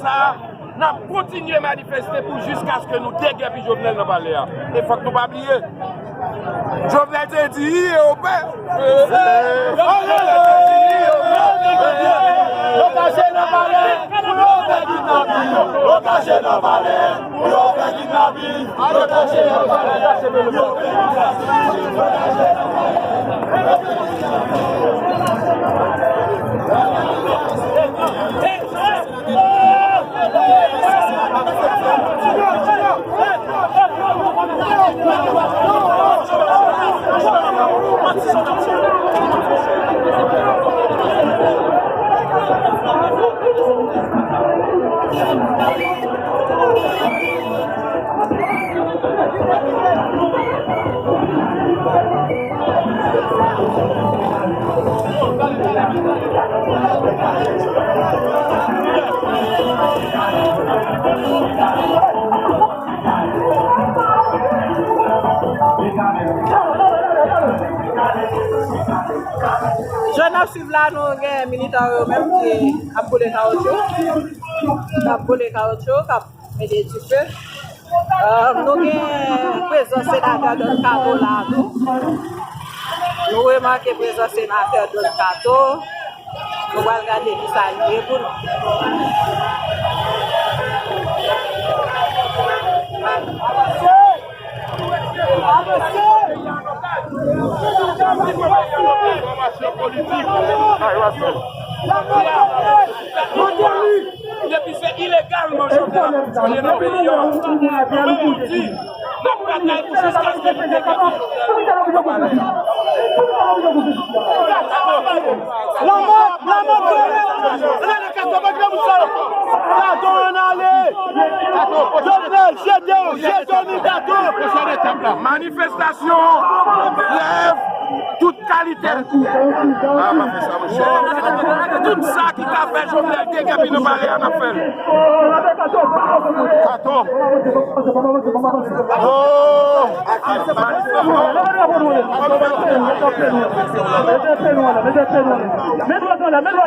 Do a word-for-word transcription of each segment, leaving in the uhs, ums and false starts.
Sa, n ap kontinye manifeste pou jiskaske nou degèpi Jovenel nan palè a. E fòk nou pa bliye, Jovenel te di, "Ii, yo pè." Yo kache nan palè, yo fè kidnapin. Yo kache nan palè, yo fè kidnapin. Jan n ap swiv la, nou gen militan yo menm ki ap boule kawoutchou. K ap boule kawoutchou, k ap mete dife. Euh, nou gen prezans senatè Don Kato la tou. Nou remake prezans senatè Don Kato. Nou pral gade kisa li ye pou nou. Depi se ilegalman Jovenel ap fonksyone nan peyi a, nou menm nou di, n ap batay pou jiskaske nou degèpi Jovenel. Lanmò, lanmò, Jovenel, Kato, pa granmoun sa yo. Kato ann ale. Jovenel, jete w, jete w, ni Kato. Manifestasyon, grèv, tout kalite. Ah, pa fè sa, monchè. Tout sa ki ka fè Jovenel degèpi nan palè a, n ap fè l. Kato. Oh! Mete peno la, mete peno la. Mete peno la, mete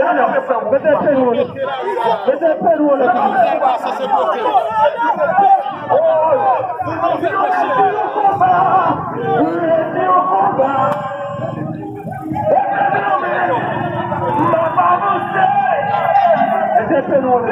peno la. Mete peno la. Mete peno la.